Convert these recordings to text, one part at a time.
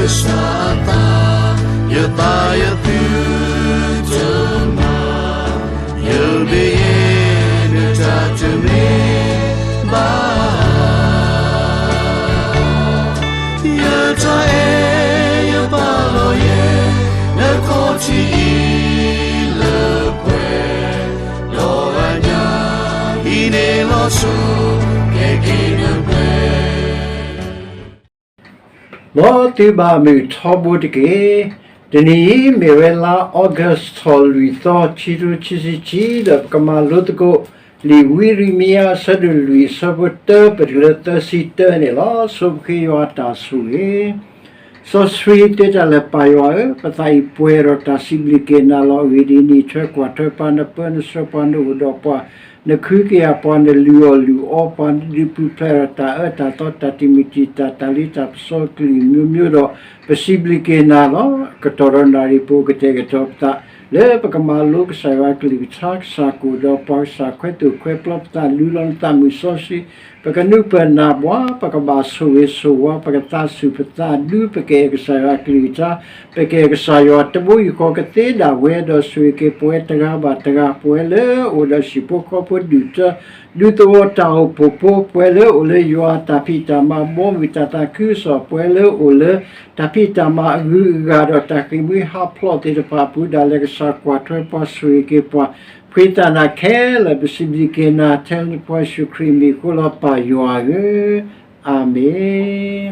ကစၢ်အသး, ယသးယသုတမၤ, ယဘၣ်ယဲၢ်နတၢ်တမ့ၢ်ဘၣ်. ယတၢ်အဲၣ်ယပာ်လီၤယဲၢ် နခီၣ်ထံးအံၤလၢပှဲၤ, ဒီးအညၣ်အံၤန့ၣ်လီၤဆီ ကဲက့ၤနပှဲၤ မ်သုဘၣ်မုာ်ထီဘိတက့ၢ်. တနံၤအံၤမ့ၢ်ဝဲလါ August ထီၣ်လွံၢ်သီ ခံကထိခံဆံခံ ဒီးပကမၤလိသကိး လံာ်ဝံယံးရမံယၤ အဆၢဒိၣ်လွံၢ် အဆၢဖိတၢ ပတုၤလၢသၢဆံတၢန့ၣ်လီၤ. ဆိပဃ့ယွၤအတၢ်ဆိၣ်ဂ့ၤ စီဆှံ တဲတၢ်လၢ ပၢ်ယွၤဧၢ, ပသးအံၤပှဲၤဒီးတၢ်စံးဘျုးက့ၤနၤလီၤ. အဂ့ၢ်ဒ်အံၤ, နအံးထွဲကွၢ်ထွဲပှၤ, နပၢနဆှၢပှၤ, နအိၣ်ဒီးပှၤ, နခုကယာ်ပှၤ, နလုၢ်အီၣ်လုၢ်အီပှၤ, နဒုးပူၤဖျဲးဒီးတၢ်အၢတၢ်သီ, တၢ်တံာ်မုၢ်တံာ်တာ်, တၢ်လ့တၢ်ပစီ ကလုာ်မျိုးမျိုးဒီး ပစံးဘျုးက့ၤနၤလီၤ. ကတီၢ်ဒီးနၣ်ရံၣ် ပအိၣ်ကတဲာ်ကတီၤပသး လၢပကမၤလိကစၢ်ယွၤအကလုၢ်ကထါ, ကစၢ်ကအိၣ်ဒီးပှၤ, ကစၢ်ခွဲသိၣ်ခွဲပျီပသး, လူလီၤနသးမုၢ်စီဆှံ, ပကနုာ်ပၢၢ်နၢ်ပှၤ, ပကဘၣ်ဆိၣ်ဂ့ၤဆိၣ်ဝါ, ပကသးဆူၣ်ပသးဒူ, ပကအဲၣ်ကစၢ်ယွၤအကလုၢ်ကထါ, ပကအဲၣ်ကစၢ်ယွၤတဘိယူၢ်ဃီကသ့ဒၣ်ဝဲ, ဒီးဆိၣ်ဂ့ၤက့ၤပဝဲတဂၤဘၣ်တဂၤ, ပဝဲလၢအိၣ်ဒီးဟံၣ်ဖိဃီဖိဒူၣ်ထၢ ဒူသဝီတၢ်အိၣ်ဖှိၣ်ဖိ, ပဝဲလၢအိၣ်လၢယွၤအတၢ်ဖံးတၢ်မၤ ဘီမုၢ်တၢ်သးခုကစီၣ်, ပဝဲလၢအိၣ်လၢတၢ်ဖံးတၢ်မၤအဂုၤအဂၤဒီးတၢ်ဃ့ၢ်မှံဟးဖျိးသ့ၣ်တဖၣ်အပူၤ ဒၣ်လဲာ်ကစၢ်ကွၢ်ထွဲပှၤဆိၣ်ဂ့ၤက့ၤပှၤ, ဖှံသးနၤခဲလၢာ် ပစံးဘျုးက့ၤနၤ ထဲလၢနဖိယ့ၣ်ၡူးခရံာ်မံၤအဃိလီၤ ပၢ်ယွၤဧၢ, အၤမ့ၣ်.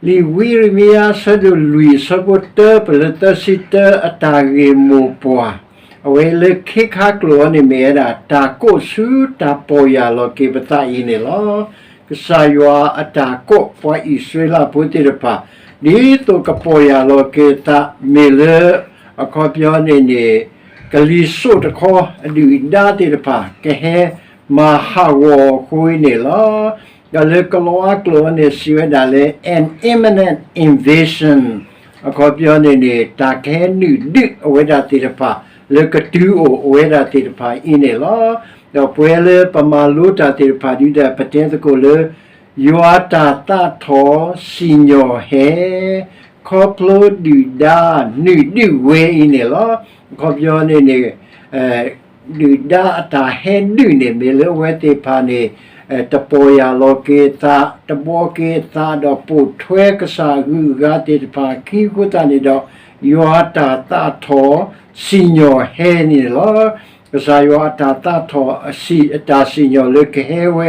လံာ်ဝံယံးရမံယၤ အဆၢဒိၣ်လွံၢ် အဆၢဖိတၢ ပတုၤလၢသၢဆံတၢ အတၢ်ဂ့ၢ်မိၢ်ပှၢ်, အဝဲလၢခ့ခါကျိာ်အံၤန့ၣ်မ့ၢ်ဝဲဒၣ် တၢ်ကိးဆူတၢ်ပီၢ်ယၢ်လီၤက့ၤပသးအံၤန့ၣ်လီၤ. ကစၢ်ယွၤအတၢ်ကိး ပှၤအံၣ်စရ့လးဖိသ့ၣ်တဖၣ် ဒ်သိးကပီၢ်ယၢ်လီၤက့ၤအသး မ့ၢ်လၢ အခီပညီန့ၣ်န့ၣ် ကလံၤစိးတခီ အဒုၣ်အဒါသ့ၣ်တဖၣ် ကဟဲမၤဟးဂီၤအဃိအံၤန့ၣ်လီၤ. ဒီးလၢကလီၤအါကျိာ်အံၤန့ၣ် စံးဝဲဒၣ်လၢ an imminent invasion အခီပညီန့ၣ်န့ၣ် တၢ်ကဟဲနုာ်ဒုးအဝဲဒၣ်သ့ၣ်တဖၣ် လၢကတုၤအိၣ်အဝဲဒၣ်သ့ၣ်တဖၣ်အံၤန့ၣ်လီၤ. ဒီးပဝဲလၢပမၤလိတၢ်သ့ၣ်တဖၣ်ဒုးဒီး ပတဲသကိးလၢ ယွၤတၢ်သးထီၣ်စံၣ်ညီၣ်ဟဲ ခီဖျိဒုၣ်ဒါနုာ်ဒုးဝဲအံၤန့ၣ်လီၤ. အခီပညီန့ၣ်န့ၣ် ဒုၣ်ဒါအတၢ်ဟဲဒုးန့ၣ် မ့ၢ်လၢအဝဲသ့ၣ်တဖၣ်န့ၣ် တပီၢ်ယၢ်လီၤက့ၤအသး, တဘှီက့ၤအသး, ဒီးပိာ်ထွဲကစၢ်အဂုၤအဂၤသ့ၣ်တဖၣ်အခံအဃိသတးန့ၣ်ဒီး ယွၤအတၢ်သးထီၣ်စံၣ်ညီၣ်ဟဲန့ၣ်လီၤ. ကစၢ်ယွၤအတၢ်သးထီၣ်အတၢ်စံၣ်ညီၣ်လၢကဟဲဝဲ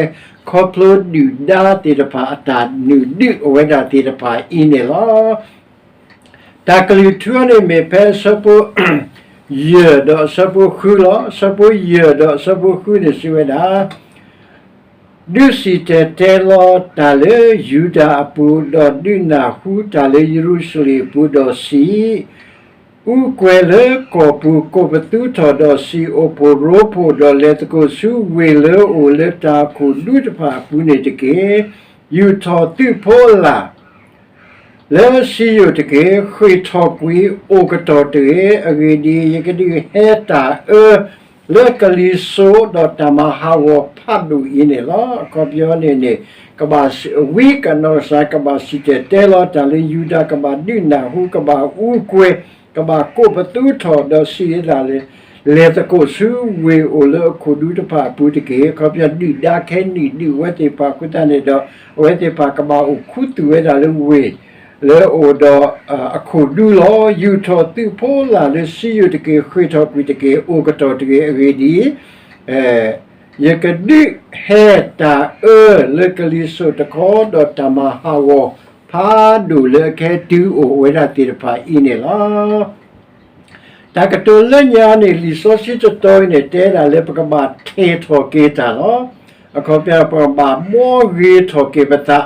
ခီဖျိဒုၣ်ဒါသ့ၣ်တဖၣ်အတၢ်နုာ်ဒုးအဝဲဒၣ်သ့ၣ်တဖၣ်အံၤန့ၣ်လီၤ. တၢ်ကလုၢ်ထူန့ၣ်မ့ၢ်ဖဲအဆၢဖိ ယဲၢ်ဒီးအဆၢဖိဃုလီၤ. အဆၢဖိယဲၢ်ဒီးအဆၢဖိဃုန့ၣ်စံးဝဲဒၣ်, ဒုးစံၣ်တဲၤတဲလီၤတၢ်လၢယူဒၤအပူၤ, ဒီးဒုးနၢ်ဟူတၢ်လၢယရူၤၡလ့ၣ်အပူၤ, ဒီးစံး, အူကွဲၤလၢကီၢ်ပူၤကိးပသူထီၣ်, ဒီးစံး, အိၣ်ဖှိၣ်ရိဖှိၣ်, ဒီးလဲၤသကိးဆူဝ့ၢ်လၢအအိၣ်လၢတၢ်အခိၣ်ဒူတဖၣ်အပူၤန့ၣ်တက့ၢ်. ယူာ်ထီၣ်သုးဖိအလၣ် လၢစံယိၣ်တက့ၢ်. ဃ့ၢ်ထီၣ်ကွံာ်အိၣ်ကတီၢ်တဂ့ၤ. အဂ့ၢ်ဒ်အံၤ, ယကဒုးဟဲတၢ်အၢလၢကလံၤစိး, ဒီးတၢ်မၤဟးဂီၤဖးဒိၣ်အံၤန့ၣ်လီၤ. အခီပညီန့ၣ်န့ၣ် ကဘၣ်ဝံကနီၢ်ကစၢ်, ကဘၣ်စံၣ်တဲၤတဲလီၤတၢ်လၢယူဒၤ, ကဘၣ်ဒုးနၢ်ဟူ, ကဘၣ်အူကွဲၤ, ကဘၣ်ကိးပသူထီၣ်, ဒီးစံးဝဲဒၣ်လၢ လဲၤသကိးဆူဝ့ၢ်အိၣ်လၢအခိၣ်ဒူတဖၣ်အပူၤတက့ၢ်. အခီပညီဒုၣ်ဒါကဟဲနုာ်ဒုးအဝဲသ့ၣ်တဖၣ်အဃိသတးန့ၣ်ဒီး အဝဲသ့ၣ်တဖၣ်ကဘၣ်အိၣ်ခူသူၣ်ဝဲဒၣ်လၢဝ့ၢ် လၢအအိၣ်ဒီးအခိၣ်ဒူလီၤ. ယူာ်ထီၣ်သုးဖိလၢ်လၢစံယိၣ်တက့ၢ်. ဃ့ၢ်ထီၣ်ကွံာ်တက့ၢ်. အိၣ်ကတီၢ်တဂ့ၤ. အဂ့ၢ်ဒ်အံၤ, ယကဒုးဟဲတၢ်အၢလၢကလံၤစိးတခီ, ဒီးတၢ်မၤဟးဂီၤဖးဒိၣ်လၢအကဟဲတုၤအိၣ်ဝဲဒၣ်သ့ၣ်တဖၣ်အံၤန့ၣ်လီၤ. တၢ်ကတိၤလၢညါန့ၣ် လံာ်စီဆှံတတီၤအံၤန့ၣ် တဲဒၣ်လၢပကဘၣ်ထဲးထီၣ်က့ၤတၢ်လီၤ. အခီပညီ ပကဘၣ်ဘှီဂ့ၤထီၣ်က့ၤပသး,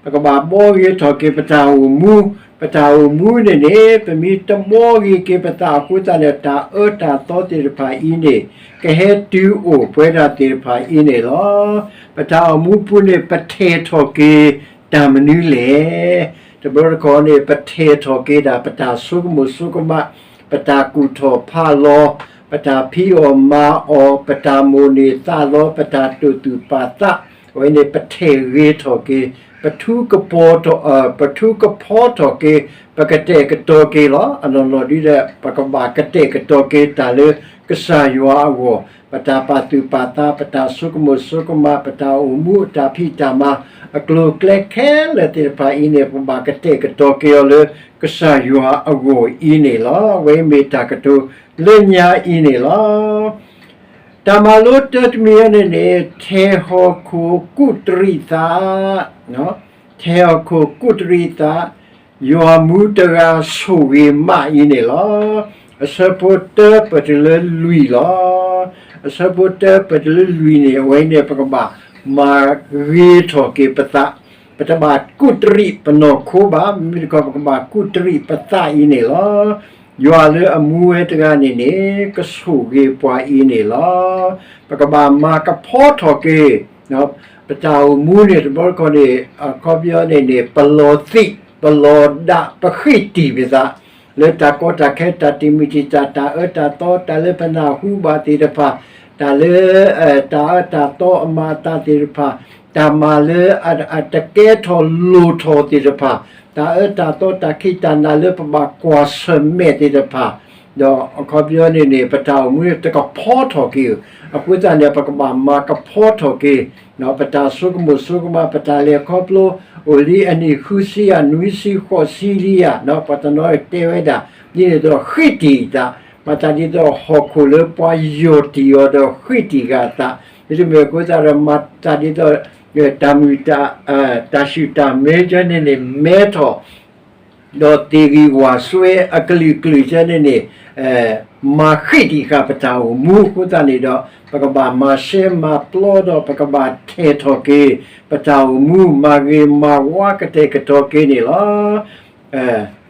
ပကဘၣ်ဘှီဂ့ၤထီၣ်က့ၤပတၢ်အိၣ်မူ, ပတၢ်အိၣ်မူန့ၣ်န့ၣ် ပမ့ၢ်တဘှီဂ့ၤက့ၤပသးအဃိသတးန့ၣ် တၢ်အၢတၢ်သီသ့ၣ်တဖၣ်အံၤန့ၣ် ကဟဲတုၤအိၣ်ပဝဲဒၣ်သ့ၣ်တဖၣ်အံၤန့ၣ်လီၤ. ပတၢ်အိၣ်မူပူၤန့ၣ် ပထဲးထီၣ်က့ၤတၢ်မနုၤလဲၣ်. တဘျီတခီၣ်န့ၣ် ပထဲးထီၣ်က့ၤဒၣ် ပတၢ်ဆိကမိၣ်ဆိကမး, ပတၢ်ကူၣ်ထီၣ်ဖးလီၤ, ပတၢ်ဖံးအီၣ်မၤအီၣ်, ပတၢ်မိၣ်န့ၢ်သးလီ, ပတၢ်တိာ်သူၣ်ပာ်သး, အဝဲန့ၣ်ပထဲးဂ့ၤထီၣ်က့ၤ ပထူကပီၤထီၣ် ပထူကဖီထီၣ်က့ၤ ပကတဲာ်ကတီၤက့ၤလီၤ. အနီၢ်နီၢ်ဒ်ဒီး ပကဘၣ်ကတဲာ်ကတီၤက့ၤတၢ်လၢကစၢ်ယွၤအဂီၢ်, ပတၢ်ပာ်သူၣ်ပာ်သး, ပတၢ်ဆိကမိၣ်ဆိကမး, ပတၢ်အိၣ်မူ, အတၢ်ဖံးတၢ်မၤ, အကျိၤအကျဲခဲလၢာ်သ့ၣ်တဖၣ်အံၤန့ၣ် ပဘၣ်ကတဲာ်ကတီၤက့ၤအီၤလၢကစၢ်ယွၤအဂီၢ်အံၤန့ၣ်လီၤ. အဝဲမ့ၢ်တၢ်ကတိၤလၢညါအံၤန့ၣ်လီၤ. တၢ်မၤလိတၢတမံၤအံၤန့ၣ်န့ၣ် ထဲဟီၣ်ခိၣ်ကူးတရံးသး, ထဲဟီၣ်ခိၣ်ကူးတရံးသး, ယွၤမူတဂၤဆိၣ်ဂ့ၤမးအံၤန့ၣ်လီၤ. အဆၢဖိတၢပတုၤလၢလွံၢ်လီၤ. အဆၢဖိတၢပတုၤလၢလွံၢ်န့ၣ် အဝဲန့ၣ် ပကဘၣ်မၤဂ့ၤထီၣ်က့ၤပသး, ပတဘၣ်ကူးတရံးပနီၢ်ခိဘၣ်, မ့မ့ၢ်တခီ ပကဘၣ်ကူးတရံးပသးအံၤန့ၣ်လီၤ. ယွၤလၢအမူဝဲတဂၤန့ၣ်န့ၣ် ကဆိၣ်ဂ့ၤပှၤအံၤန့ၣ်လီၤ. ပကဘၣ်မၤကဖီထီၣ်က့ၤ ပတၢ်အိၣ်မူန့ၣ် တဘျီတခီၣ်န့ၣ် အခီပညီန့ၣ်န့ၣ် ပလီၤသံး ပလီၤဒး ပဃ့ၢ်တံၢ်ပသး လၢတၢ်ကီတၢ်ခဲ တၢ်တံာ်မုၢ်တံာ်တာ် တၢ်အၢတၢ်သီ တၢ်လၢပနၢ်ဟူဘၣ်သ့ၣ်တဖၣ်, တၢ်လၢ တၢ်အၢတၢ်သီအမၤအသးသ့ၣ်တဖၣ်, တၢ်မၤလၢအတကဲထီၣ်လိၣ်ထီၣ်သ့ၣ်တဖၣ်, တၢ်အၢတၢ်သီ တၢ်ခံးတၢ်နၤလၢပဘၣ်ကွၢ်ဆၢၣ်မဲာ်သ့ၣ်တဖၣ်, ဒီးအခီပညီန့ၣ်န့ၣ် ပတၢ်အိၣ်မူန့ၣ် တကဖီထီၣ်က့ၤ, အဃိသတးန့ၣ် ပကဘၣ်မၤကဖီထီၣ်က့ၤ ပတၢ်ဆိကမိၣ်ဆိကမး ပတၢ်လဲၤခီဖျိ, အိၣ်လံအနံၣ်ဃုဆံယၤ နွံဆံဃိးဆံလံယၤ, ပှၤတနီၤတဲဝဲဒၣ် ဒ်န့ၣ်ဒီးဃ့ၢ်တံၢ်အသး, မၤသးဒ်သိးဟီၣ်ခိၣ်လၢပှၤယီၢ်တံၢ်အီၤဒီးဃ့ၢ်တံၢ်ဂၤအသး, မ့တမ့ၢ်အဃိသတးဒီး မၤသးဒ်သိး တၢ်မုၢ် တၢ်ဆူၣ်တၢ်မဲကဲန့ၣ်န့ၣ် မဲထီၣ် ဒီးသ့ၣ်ဂံၢ်ဝၢ်စွဲအကလုာ်ကလုာ်ကဲန့ၣ်န့ၣ် မၤဃ့ၢ်တံၢ်ဃာ်ပတၢ်အိၣ်မူအဃိသတးန့ၣ်ဒီး ပကဘၣ်မၤရှဲမၤပျီဒီး ပကဘၣ်ထဲၣ်ထီၣ်က့ၤ ပတၢ်အိၣ်မူ မၤဂ့ၤမၤဝါ ကတဲာ်ကတီၤက့ၤန့ၣ်လီၤ.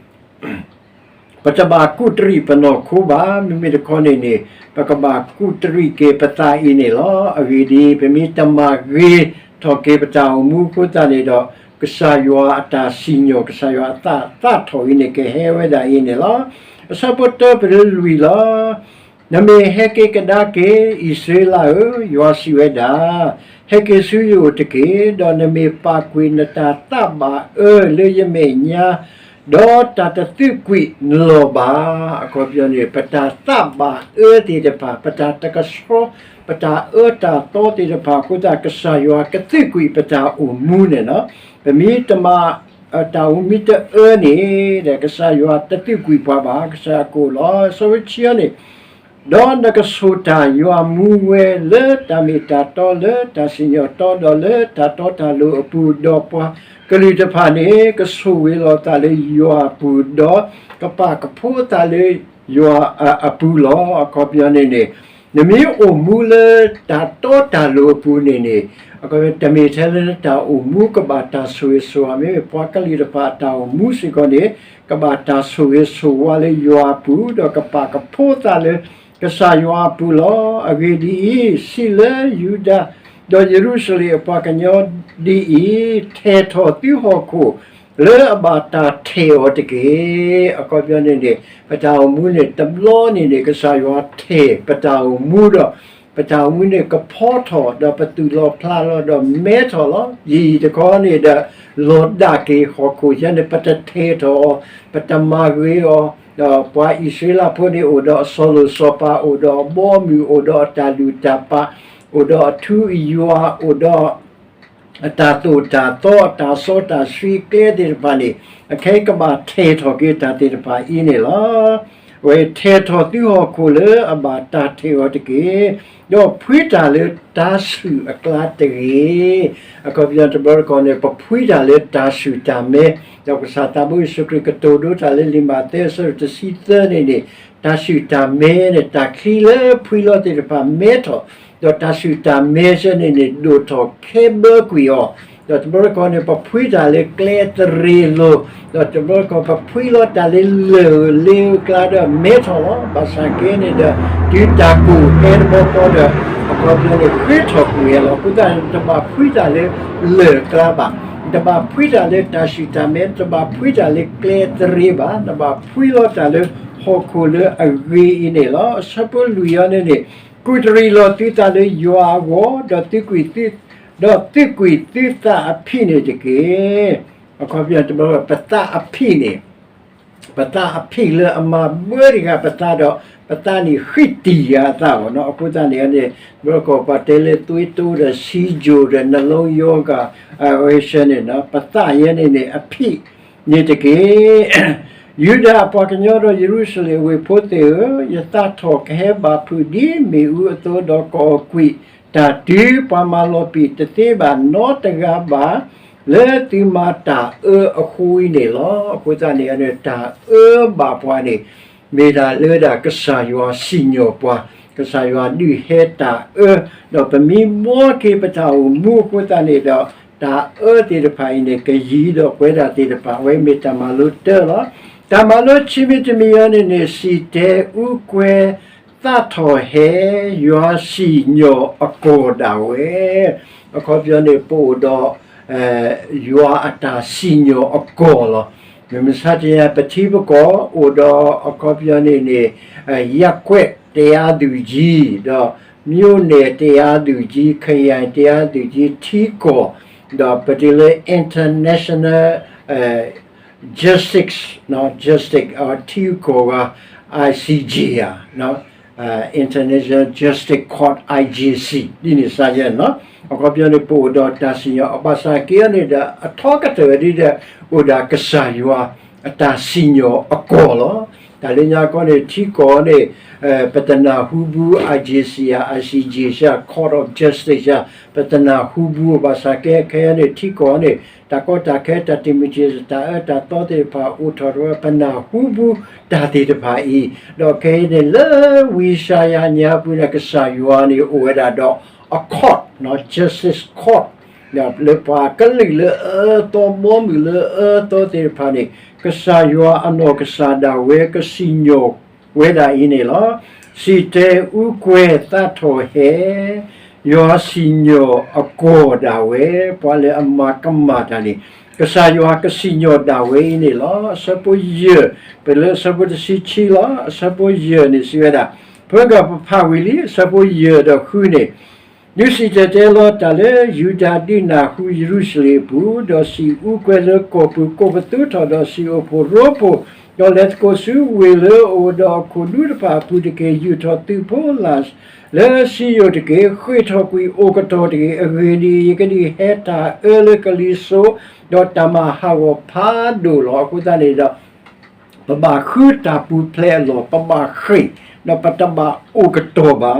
ပတဘၣ်ကူးတရံးပနီၢ်ခိဘၣ်, မ့မ့ၢ်တခီန့ၣ်န့ၣ် ပကဘၣ်ကူးတရံးက့ၤပသးအံၤန့ၣ်လီၤ. အဂ့ၢ်ဒ်အံၤ, ပမ့ၢ်တမၤဂ့ၤထီၣ်က့ၤပတၢ်အိၣ်မူအဃိသတးန့ၣ်ဒီး ကစၢ်ယွၤအတၢ်စံၣ်ညီၣ် ကစၢ်ယွၤအသးသးထီၣ်အံၤန့ၣ် ကဟဲဝဲဒၣ်အံၤန့ၣ်လီၤ. အဆၢဖိတၢပတုၤလၢလွံၢ်လီၤ. နမ့ၢ်ဟဲက့ၤကဒါက့ၤ အံၣ်စရ့လးဧၢ, ယွၤစံးဝဲဒၣ်, ဟဲက့ၤဆူယအိၣ်တက့ၢ်, ဒီးနမ့ၢ်ပာ်ကွံာ်နတၢ်သးဘၣ်အၢလၢယမဲာ်ညါ, ဒီးတၢ်တသုးကွံာ်နလီၢ်ဘၣ်. အခီပညီန့ၣ် ပတၢ်သးဘၣ်အၢသ့ၣ်တဖၣ်, ပတၢ်တကဆှီ, ပတၢ်အၢတၢ်သီသ့ၣ်တဖၣ်အဃိသတး ကစၢ်ယွၤကသုးကွံာ်ပတၢ်အိၣ်မူန့ၣ်လီၤ. ပမ့ၢ်တမၤ တၢ်အိၣ်မူတအၢန့ၣ်ဒီး ကစၢ်ယွၤတသုးကွံာ်ပှၤဘၣ်, ကစၢ်ယွၤကအိၣ်လီၤ. အဆၢဖိတဆံန့ၣ် ဒီးနကဆိၣ်တၢ်ယွၤမူဝဲလၢတၢ်မ့ၢ်တၢ်တီလၢတၢ်စံၣ်ညီၣ်တီဒီးလၢတၢ်တီတၢ်လိၤအပူၤ, ဒီးပှၤကလုာ်တဖၣ်န့ၣ် ကဆိၣ်ဂ့ၤလီၤသးလၢယွၤအပူၤ, ဒီးကပာ်ကဖိသးလၢယွၤအပူၤလီၤ. အခီပညီန့ၣ်န့ၣ် နမ့ၢ်အိၣ်မူလၢတၢ်တီတၢ်လိၤအပူၤန့ၣ်န့ၣ် တမ့ၢ်ထဲလၢနတၢ်အိၣ်မူကဘၣ်တၢ်ဆိၣ်ဂ့ၤဆိၣ်ဝါ, မ့မ့ၢ်ပှၤကလုာ်တဖၣ်အတၢ်အိၣ်မူစ့ၢ်ကီးန့ၣ် ကဘၣ်တၢ်ဆိၣ်ဂ့ၤဆိၣ်ဝါလၢယွၤအပူၤ, ဒီးကပာ်ကဖိသးလၢကစၢ်ယွၤအပူၤလီၤ. အဂ့ၢ်ဒ်အံၤ, စံးလၢယူဒၤ ဒီးယရူၤၡလ့ၣ်အပှၤကညီဒ်အံၤ, ထဲၣ်ထီၣ်သုဟီၣ်ခိၣ်လၢအဘၣ်တၢ်ထဲၣ်အီၤတက့ၢ်. အခီပညီန့ၣ်န့ၣ် ပတၢ်အိၣ်မူန့ၣ် တဘျီန့ၣ်န့ၣ် ကစၢ်ယွၤထဲၣ်ပတၢ်အိၣ်မူဒီး ပတၢ်အိၣ်မူန့ၣ် ကဖီထီၣ် ဒီးပသူၣ်လီၤဖျးလီၤ ဒီးမဲထီၣ်လီၤ. ယံာ်ယံာ်တခီန့ၣ်ဒီး လီၤဒၣ်က့ၤဟီၣ်ခိၣ်ယဲန့ၣ် ပတထဲၣ်ထီၣ်အီၤ, ပတမၤဂ့ၤအီၤ, ဒီးပှၤအံၣ်စရ့လးဖိန့ၣ် အိၣ်ဒီးအစီၤလိၣ်စီၤပၤ, အိၣ်ဒီးအဘီအမုၢ်, အိၣ်ဒီးအတၢ်လုၢ်တၢ်ပာ်, အိၣ်ဒီးအထူအယွၤ, အိၣ်ဒီး အတၢ်သိၣ်တၢ်သီ အတၢ်စီတၢ်ဆှံကျဲသ့ၣ်တဖၣ်န့ၣ် အခဲအံၤကဘၣ်ထဲၣ်ထီၣ်က့ၤတၢ်သ့ၣ်တဖၣ်အံၤန့ၣ်လီၤ. အဝဲထဲၣ်ထီၣ်သုဟီၣ်ခိၣ်လၢအဘၣ်တၢ်ထဲၣ်အီၤတက့ၢ်. ဒီးဖှံတၢ်လၢတၤဆှုၣ်အကျါတဂ့ၤ. အခီပညီတဘျီတခီၣ်န့ၣ် ပဖှံတၢ်လၢတၢ်ဆှုၣ်တၢ်မဲ, ဒီးကစၢ်သးဘိယ့ၣ်ၡူးခရံာ်ကတိၤဒိတၢ်လၢလံာ်မးသဲအဆၢဒိၣ်တဆံသၢန့ၣ်န့ၣ် တၢ်ဆှုၣ်တၢ်မဲန့ၣ် တၢ်ချံလၢဖှံလီၤသ့ၣ်တဖၣ်မဲထီၣ်, ဒီးတၢ်ဆှုၣ်တၢ်မဲဆၢန့ၣ်န့ၣ် ဒိၣ်ထီၣ်ခဲဘၢကွံာ်အီၤ, ဒီးတဘျီတခီၣ်န့ၣ် ပဖှံတၢ်လၢကျဲသရ့လိၤ, ဒီးတဘျီတခီၣ် ပဖှံလီၤတၢ်လၢလၢၢ်လ့အကျါဒီးမဲထီၣ်လီၤ. ဘၣ်ဆၣ်က့န့ၣ်ဒီး တုၤတၢ်ကိၢ်ဟဲတဘျီဃီဒီး အခီပညီန့ၣ် ဃ့ထီၣ်ကွံာ်ဝဲလီၤ. အဃိသတးန့ၣ် တဘၣ်ဖှံတၢ်လၢလၢၢ်အကျါဘၣ်, တဘၣ်ဖှံတၢ်လၢတၢ်ဆှုၣ်တၢ်မဲ, တဘၣ်ဖှံတၢ်လၢကျဲသရ့ဘၣ်, နဘၣ်ဖှံလီၤတၢ်လၢဟီၣ်ခိၣ်လၢအဂ့ၤအံၤန့ၣ်လီၤ. အဆၢဖိလွံၢ်အံၤန့ၣ်န့ၣ် ကူးတရံးလီၤသုသးလၢယွၤအဂီၢ်, ဒီးသုးကွံာ်သု ဒီးသုးကွံာ်သုသးအဖံးန့ၣ်တက့ၢ်. အခီပညီ ပသးအဖံးန့ၣ် ပသးအဖံးလၢအမၤဘၢတဂၤပသးဒီး ပသးန့ၣ်ဃံးတံာ်ယၤအသးလီၤ. အဃိသတးန့ၣ်န့ၣ် ဘျီကီးပှၤတဲလၢသွေးတိုးဒီးဆီးချိုဒီး နှလုံးရောဂါ အဝဲဆၢန့ၣ် ပသးယဲန့ၣ်န့ၣ် အဖံးန့ၣ်တက့ၢ်. ယူဒၤအပှၤကညီဒီးယရူၤၡလ့ၣ်အဝ့ၢ်ဖိသ့ၣ်ဧၢ, ယသးထီၣ်ကဟဲဘၣ်ဖုးဒ်မ့ၣ်အူအသိး, ဒီးကွီၢ်ကွံာ်တၢ်တုၤပှၤမၤလီၤပံာ်တသ့ဘၣ်နီတဂၤဘၣ် လၢသုမၤတၢ်အၢအဃိအံၤန့ၣ်လီၤ. အဃိသတးန့ၣ်န့ၣ် တၢ်အၢဘၣ်ပှၤန့ၣ် မ့ၢ်ဒၣ်လၢဒၣ်ကစၢ်ယွၤစံၣ်ညီၣ်ပှၤ, ကစၢ်ယွၤဒုးဟဲတၢ်အၢ, ဒီးပမ့ၢ်ဘှီက့ၤပတၢ်အိၣ်မူအဃိသတးန့ၣ်ဒီး တၢ်အၢသ့ၣ်တဖၣ်အံၤန့ၣ် ကယံၤဒီးပဝဲဒၣ်သ့ၣ်တဖၣ် အဝဲမ့ၢ်တၢ်မၤလိတၢလီၤ. တၢ်မၤလိခံမံၤတမံၤအံၤန့ၣ်န့ၣ် စံၣ်တဲၤအူကွဲ သးထီၣ်ဟဲ ယွၤစံၣ်ညီၣ်အကီၢ်ဒၣ်ဝဲ, အခီပညီန့ၣ် ပအိၣ်ဒီး ယွၤအတၢ်စံၣ်ညီၣ်အကီၢ်လီၤ. မုၢ်မဆါတနံၤ ပထံပကီၢ်အိၣ်ဒီးအခီပညီန့ၣ်န့ၣ် ရပ်ကွက်တရားသူကြီး ဒီး မြို့နယ်တရားသူကြီး ခရိုင်တရားသူကြီး ထံကီၢ် ဒီးပတုၤလၢ international justice, justice ထံကီၢ်ဂၤ I C J ဧါ International Justice Court, I J C ဒ်န့ၣ်စ့ၢ်ကီးန့ၣ်လီၤ. အခီပညီန့ၣ် ပအိၣ်ဒီးတၢ်စံၣ်ညီၣ်အဘၣ်ဆၣ်က့န့ၣ်ဒီး အထီကတၢၢ်ဒ်ဒီး အိၣ်ဒၣ်ကစၢ်ယွၤအတၢ်စံၣ်ညီၣ်အကီၢ်လီၤ. တၢ်လၢညါကီန့ၣ် ထံကီၢ်န့ၣ် ပတနၢ်ဟူဘူး I J C ဧါ I C J ဧါ Court of Justice ဧါ ပတနၢ်ဟူဘူးဘၣ်ဆၣ်က့ ခဲအံၤန့ၣ် ထံကီၢ်န့ၣ် တၢ်ကီတၢ်ခဲ တၢ်တံၤမုၢ်တံၤ တၢ်အၢတၢ်သီသ့ၣ်တဖၣ်အိၣ်ထီၣ်တဝဲ ပနၢ်ဟူဘူးတၢ်သ့ၣ်တဖၣ်အံၤ, ဒီးခဲအံၤန့ၣ် လၢဝံယၡါယၤညါပူၤန့ၣ် ကစၢ်ယွၤန့ၣ်အိၣ်ဝဲဒၣ်ဒီး အ court, justice court လၢပှၤကလုာ်လၢအအၢအသီ ဘီမုၢ်လၢအအၢအသီသ့ၣ်တဖၣ်န့ၣ် ကစၢ်ယွၤအနီၢ်ကစၢ်ဒၣ်ဝဲကစံၣ်ညီၣ်ဝဲဒၣ်အံၤန့ၣ်လီၤ. စံၣ်တဲၤအူကွဲၤသးထီၣ်ဟဲ ယွၤစံၣ်ညီၣ်အကီၢ်ဒၣ်ဝဲ, ပှၤလၢအမၤကမၣ်တၢ်န့ၣ် ကစၢ်ယွၤကစံၣ်ညီၣ်ဒၣ်ဝဲအံၤန့ၣ်လီၤ. အဆၢဖိယဲၢ်, ပလၢအဆၢဖိတဆံခံလီၤ. အဆၢဖိယဲၢ်န့ၣ်စံးဝဲဒၣ်, ဖဲဂၤပဖးဝံၤလံ အဆၢဖိယဲၢ်ဒီးဃုန့ၣ် ဒုးစံၣ်တဲၤတဲလီၤတၢ်လၢယူဒၤဒုးနၢ်ဟူယရူၤၡလ့ၣ်အပူၤ, ဒီးစံၣ်အူကွဲၤလၢကီၢ်ပူၤကိးပသူထီၣ်, ဒီးစံၣ်အိၣ်ဖှိၣ်ရိဖှိၣ်, ဒီးလဲၤသကိးဆူဝ့ၢ်လၢအအိၣ်ဒီးအခိၣ်ဒူတဖၣ်အပူၤတက့ၢ်. ယူာ်ထီၣ်သုးဖိလၢ်လၢစံယိၣ်တက့ၢ်. ဃ့ၢ်ထီၣ်ကွံာ်အိၣ်ကတီၢ်တဂ့ၤ. အဂ့ၢ်ဒ်အံၤ, ယကဒုးဟဲတၢ်အၢလၢကလံၤစိး, ဒီးတၢ်မၤဟးဂီၤဖးဒိၣ်လီၤ. အဃိသတးန့ၣ်ဒီး ပဘၣ်ဃုတၢ်ပူၤဖျဲးအလီၢ်, ပဘၣ်ဃ့ၢ်, ဒီးပတဘၣ်အိၣ်ကတီၢ်ဘၣ်.